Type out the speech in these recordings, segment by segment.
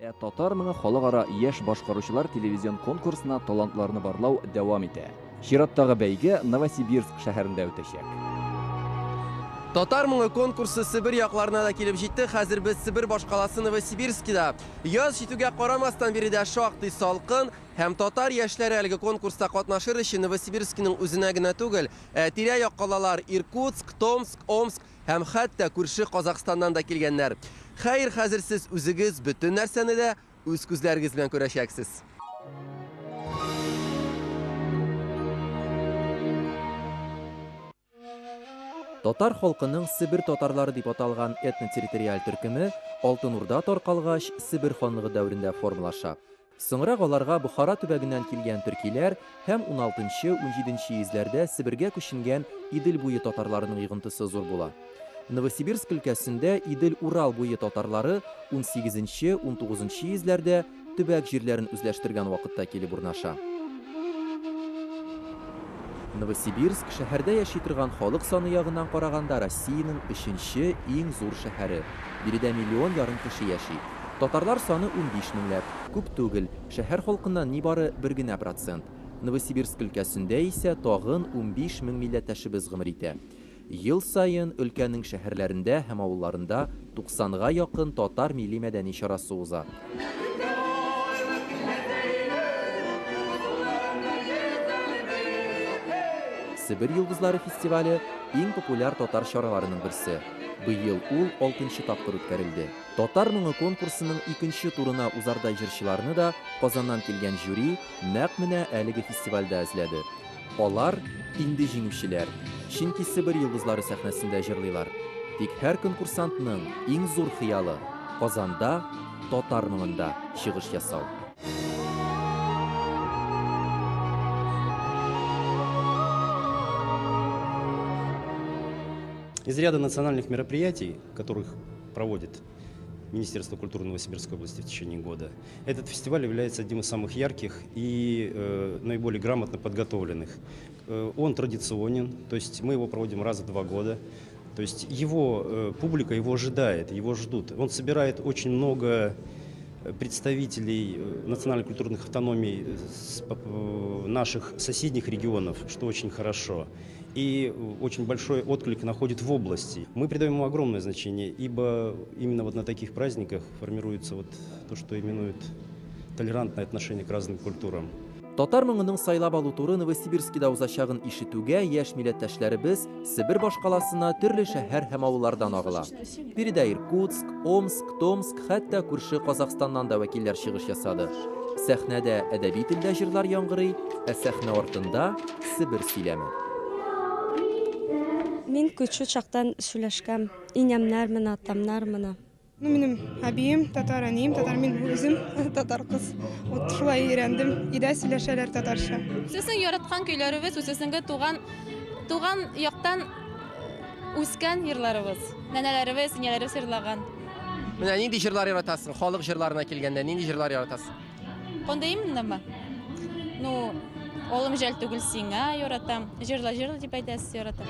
Ә Татар моңы халыкара яшь башкаручылар телевизион конкурсына талантларны барлау дәвам итә. Чираттагы бәйге Новосибирск шәһәрендә үтәчәк. Татар моңы конкурсы Себер якларына да килеп җитте. Хәзер без Себер башкаласы Новосибирскида. Яз җитүгә карамастан, биредә шактый салкын һәм татар яшьләре әлеге конкурста катнашыр өчен Новосибирскиның үзенә генә түгел, ә тирә-як калалар Иркутск, Томск, Омск һәм хәтта күрше Казахстаннан да килгәннәр. Хәер, хәзер сез үзегез бөтен нәрсәне дә үз күзләрегез белән күрәчәксез. Татар халкының Себер татарлары дип аталган этнотерриториаль төркеме Алтын Урда таркалгач Себер ханлыгы дәверендә формалаша. Соңрак аларга Бохара төбәгеннән килгән төркиләр һәм 16-17 йөзләрдә Себергә күченгән Идел буе татарларының йогынтысы зур була. Новосибирск өлкәсендә Идел-Урал буе татарлары 18-19 йөзләрдә төбәк җирләрен үзләштергән вакытта килеп урнаша. Новосибирск шәһәрдә яши торган халык саны ягыннан караганда Россиянең өченче иң зур шәһәре. Биредә миллион ярым кеше яши. Татарлар саны 15 меңләп, күп түгел, шәһәр халкыннан нибары бер генә процент. Новосибирск өлкәсендә исә тагын 15 мең милләттәшебез гомер итә. Ел саен өлкәнең шәһәрләрендә һәм авылларында 90-га якын татар милли мәдәни чарасы уза. Себер йолдызлары фестивале иң популяр татар чараларының берсе. Быел ул 6нчы тапкыр үткәрелде. Татар моңы конкурсының икенче турына узардай җырчыларны да Казаннан килгән жюри нәкъ менә әлеге фестивальдә эзләде. Алар инде җиңүчеләр, чөнки Себер йолдызлары сәхнәсендә җырлыйлар. Тик һәр конкурсантның иң зур хыялы Казанда татар моңында чыгыш ясау. Из ряда национальных мероприятий, которых проводит Министерство культуры Новосибирской области в течение года, этот фестиваль является одним из самых ярких и наиболее грамотно подготовленных. Он традиционен, то есть мы его проводим раз в 2 года. То есть его публика его ожидает, его ждут. Он собирает очень много представителей национально-культурных автономий наших соседних регионов, что очень хорошо. И очень большой отклик находит в области. Мы придаем ему огромное значение, ибо именно вот на таких праздниках формируется вот то, что именуют толерантное отношение к разным культурам. Татар моңының сайлап алу туры Новосибирскида узачагын ишетүгә яшь милләттәшләребез Себер башкаласына төрле шәһәр һәм авыллардан агыла. Биредә Иркутск, Омск, Томск, хәтта күрше Казахстаннан да вәкилләр чыгыш ясады. Сәхнәдә әдәби телдә җырлар яңгырый, ә сәхнә артында Себер сөйләме. Мин күчү чактан сөйләшкәм. Инәмнәр менә, атамнар менә. Ну, минем әбием татар, әнием татар, мин үзем татар кыз. Вот шулай өйрәндем. Өйдә сөйләшәләр татарча. Үзесен яраткан көйләребез, үзесенгә туган яктан үскән йырларыбыз. Нәнәләребез, инәләребез йырлаган. Менә нинди җырлар яратасың? Халык җырларына килгәндә нинди җырлар яратасың? Кандай именно? Ну, Олым жәл түгел сиңа яратам. Җырла, җырла дип әйтәсез, яратам.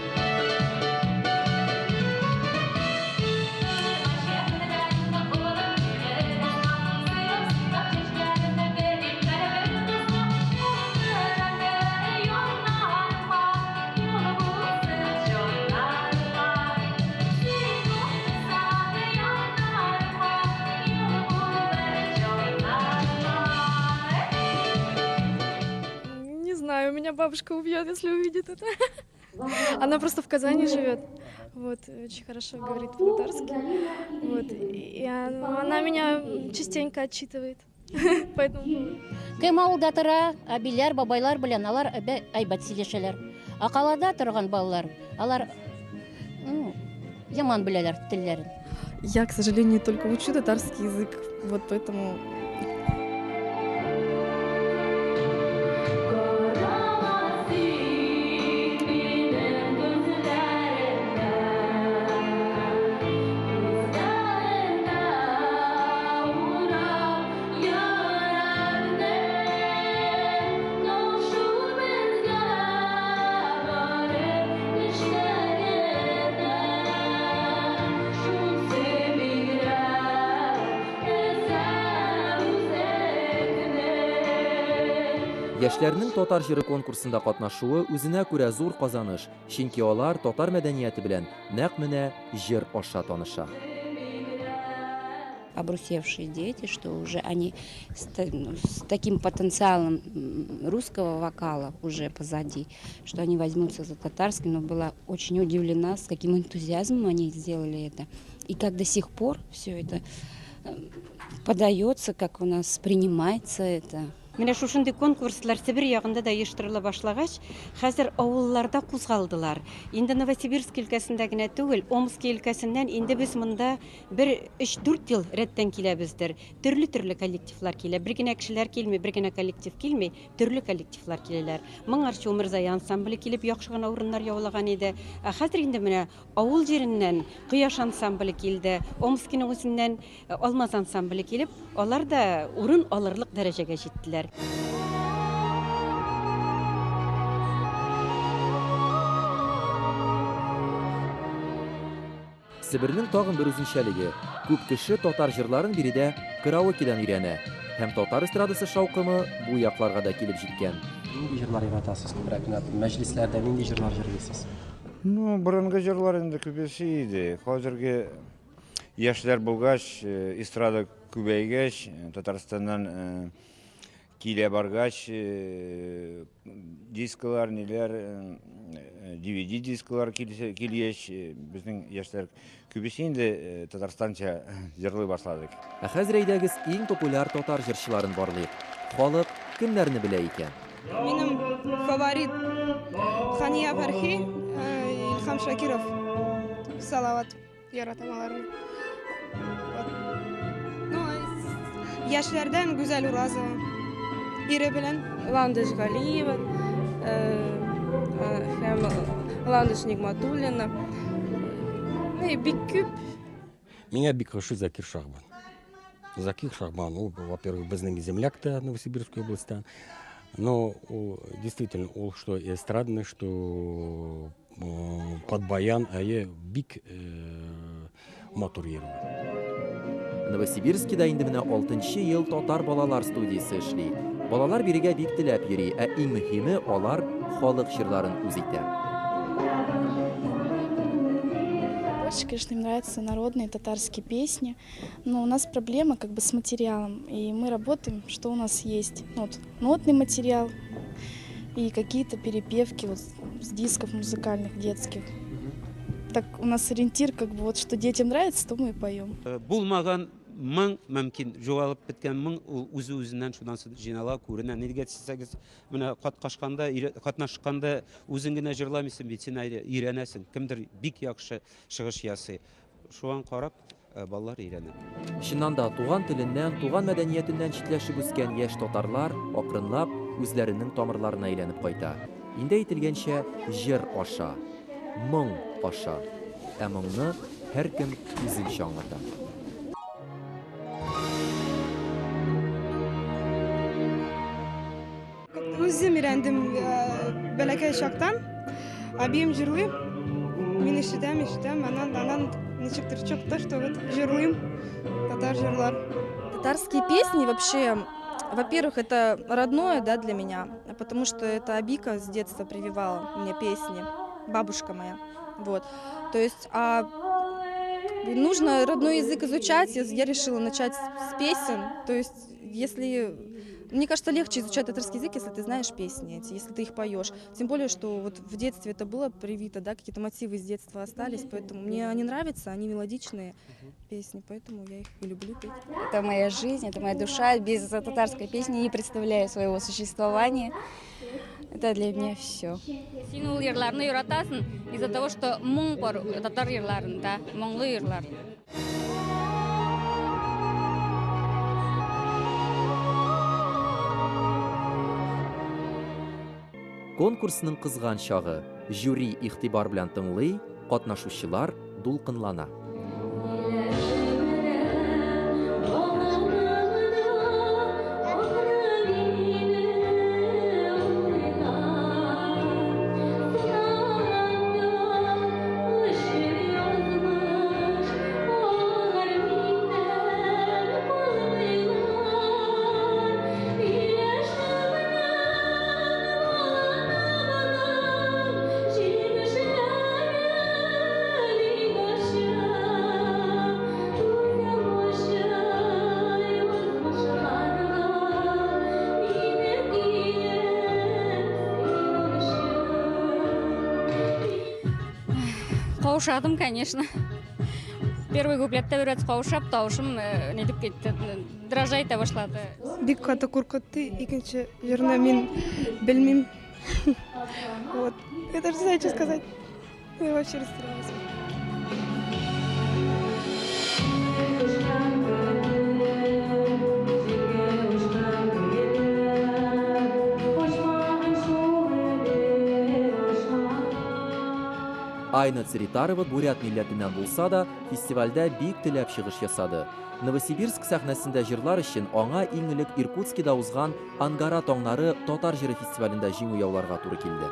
Меня бабушка убьет, если увидит это. Она просто в Казани живет. Вот, очень хорошо говорит по-татарски. Вот, и она меня частенько отчитывает. Поэтому. Кем авылда тора, әбиләр, бабайлар белән алар әйбәт сөйләшәләр. Ә калада торган балалар, алар яман беләләр телләрен. Я, к сожалению, только учу татарский язык, вот поэтому. Яшьләрнең Татар җыры конкурсында катнашуы үзенә күрә зур казаныш, чөнки алар татар мәдәнияте белән нәкъ менә җыр аша таныша. Обрусевшие дети, что уже они ну, с таким потенциалом русского вокала уже позади, что они возьмутся за татарский, но была очень удивлена, с каким энтузиазмом они сделали это. И как до сих пор все это подается, как у нас принимается это. Менә шушындый конкурслар Себер ягында да оештырыла башлагач, хәзер авылларда кузгалдылар. Инде Новосибирск өлкәсендә генә түгел, Омски өлкәсеннән инде без монда бер 3-4 ел рәттән киләбездер. Төрле-төрле коллективлар килә. Бер генә кешеләр килми, бер генә коллектив килми, төрле коллективлар киләләр. Моңарчы Умырзая ансамбле килеп яхшы гына урыннар яулаган иде. Ә хәзер инде менә авыл җиреннән Кояш ансамбле килде, Омскиның үзеннән Алмаз ансамбле килеп, алар да урын алырлык дәрәҗәгә җиттеләр. Себернең тагын бер үзенчәлеге, күп кеше татар җырларын биредә караокедан өйрәнә. Һәм татар эстрадасы шаукымы бу якларга да килеп җиткән. Нинди җырлар яратасыз күбрәк? Менә мәҗлесләрдә нинди җырлар җырлыйсыз? Ну, борынгы җырлар инде күбесе иде. Хәзерге яшьләр булгач, эстрада күбәйгәч, Татарстаннан килә баргач, дисклар, ниләр, DVD дисклар килгәч, безнең яшьләр күбесе инде татарстанча җырлый башладык. Ә хәзер әйдәгез иң популяр татар җырчыларын барлыйк. Халык кемнәрне белә икән? Минем фаворит Хания Фәрхи, Илһам Шакиров, Салават. Яратам аларны. Ну, яшьләрдән Гүзәл Уразова. Ире белән Ландыш Галиева, һәм Ландыш Нигматуллина. Бик күп. Меня бик ошый Закир Шахбан. Закир Шахбан, ул, во-первых, безнең земляк та Новосибирской областьтан, но ул, действительно, ул что эстрадный, что под баян, әйе, бик матур йөри. Новосибирскида инде менә 6 ел татар балалар студиясе эшли. Балалар бирегә бик теләп йөри, ә иң мөһиме, алар халык җырларын үз итә. Больше, конечно, им нравятся народные татарские песни, но у нас проблема как бы с материалом, и мы работаем, что у нас есть. Ну, вот, нотный материал и какие-то перепевки вот, с дисков музыкальных детских. Так у нас ориентир, как бы вот, что детям нравится, то мы и поем. Булмаган моң мөмкин, югалып беткән моң ул үзе үзеннән шуннан соң җыйнала, күренә. Нигә дисәгез, менә катнашканда, катнашканда үзең генә җырламыйсың бит, син өйрәнәсең. Кемдер бик яхшы чыгыш ясый. Шуңа карап балалар өйрәнә. Чыннан да туган теленнән, туган мәдәниятеннән читләшеп үскән яшь татарлар акрынлап үзләренең тамырларына әйләнеп кайта. Инде әйтелгәнчә, җыр аша, моң аша. Ә моңны һәркем үзенчә аңлата. Үзем өйрәндем бәләкәй чактан. Әбием җырлый, мин ишетәм, ишетәм, аннан ничектер чыкты, что вот җырлыйм татар җырлар. Татарские песни вообще, во-первых, это родное, да, для меня, потому что это Абика с детства прививала мне песни, бабушка моя. Вот. То есть, нужно родной язык изучать, я решила начать с песен. То есть, если... Мне кажется, легче изучать татарский язык, если ты знаешь песни эти, если ты их поешь. Тем более, что вот в детстве это было привито, да, какие-то мотивы с детства остались, поэтому мне они нравятся, они мелодичные песни, поэтому я их и люблю петь. Это моя жизнь, это моя душа. Без татарской песни не представляю своего существования. Это для меня все. Син ул йырларны яратасың из-за того, что моң бар татар йырларында, моңлы йырлар. Конкурсның кызган чагы. Жюри игътибар белән тыңлый, катнашучылар дулкынлана. Каушадым, конечно. Первый куплетта бераз каушап, тавышым нитеп китте, дрожа итә башлады. Бик каты куркытты, икенче җырны мин белмим. Вот. Я даже не знаю, что сказать. Я вообще растерялась. Айна Царитарова бурят милләтеннән булса да, фестивальдә бик теләп чыгыш ясады. Новосибирск сәхнәсендә җырлар өчен аңа иң элек Иркутскида узган Ангара таңнары татар җыры фестивалендә җиңү яуларга туры килде.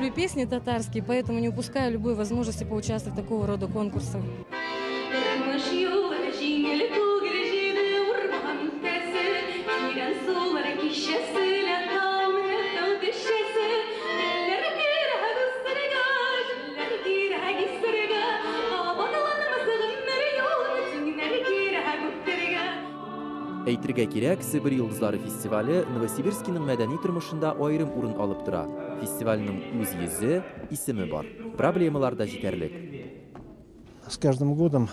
Люблю песни татарские, поэтому не упускаю любой возможности поучаствовать в такого рода конкурсах. Тормыш юлы җиңел түгел, җиде урман үтәсе, тирән сулар кичәсе, тау менеп тау төшәсе, телләр кирәк үстерергә, җилләр кирәк истерергә, кабатланмас гомер юлын тиңнәр кирәк үтәргә. Әйтергә кирәк, Себер йолдызлары фестивале Новосибирскиның мәдәни тормышында аерым урын алып тора. Фестивальнең үз йөзе, исеме бар. Проблемалар да җитәрлек. С каждым годом,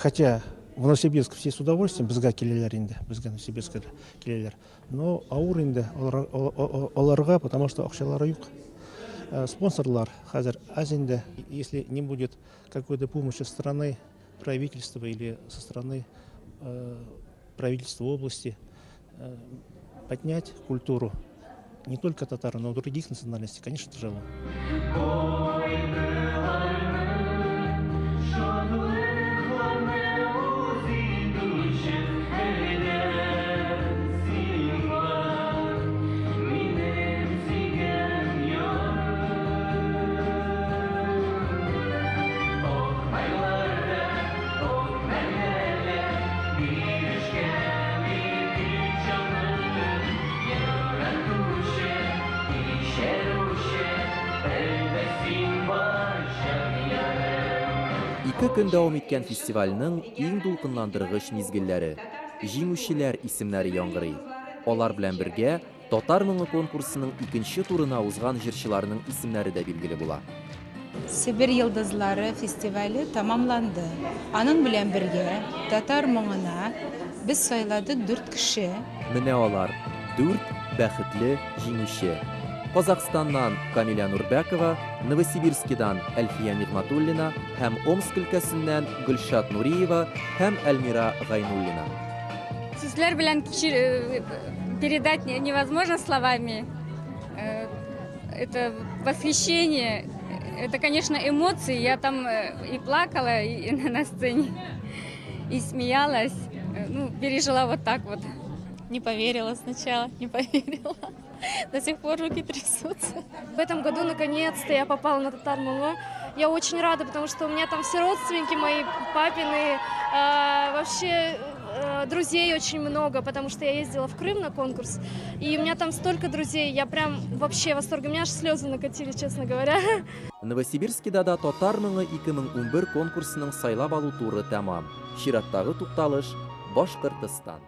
хотя в Новосибирск все с удовольствием безгә киләләр инде, безгә Новосибирскка киләләр. Но авыр инде аларга, потому что акчалары юк. Спонсорлар хәзер аз инде. Если не будет какой-то помощи со стороны правительства или со стороны правительства области, поднять культуру не только татар, но и других национальностей, конечно, тяжело. Ике көн дәвам иткән фестивальнең иң дулкынландыргыч мизгелләре җиңүчеләр исемнәре яңгырый. Алар белән бергә Татар моңы конкурсының икенче турына узган җырчыларның исемнәре дә билгеле була. Себер йолдызлары фестивале тәмамланды. Аның белән бергә татар моңына без сайладык дүрт кеше. Менә алар, дүрт бәхетле җиңүче. Казахстаннан Камилә Нурбәкова, Новосибирскидан Әлфия Нигъмәтуллина һәм Омск өлкәсеннән Гөлшат Нуриева һәм Әлмира Гайнуллина. Сүзләр белән передать невозможно словами. Это восхищение, это, конечно, эмоции. Я там и плакала и на сцене, и смеялась. Ну, пережила вот так вот. Не поверила сначала, не поверила. До сих пор руки трясутся. В этом году, наконец-то, я попала на Татар моңы. Я очень рада, потому что у меня там все родственники мои, папины, вообще друзей очень много, потому что я ездила в Крым на конкурс, и у меня там столько друзей, я прям вообще в восторге, у меня аж слезы накатили, честно говоря. Новосибирскида да Татар моңы 2011 конкурсының сайлап алу туры тәмам. Чираттагы тукталыш Башкортостан.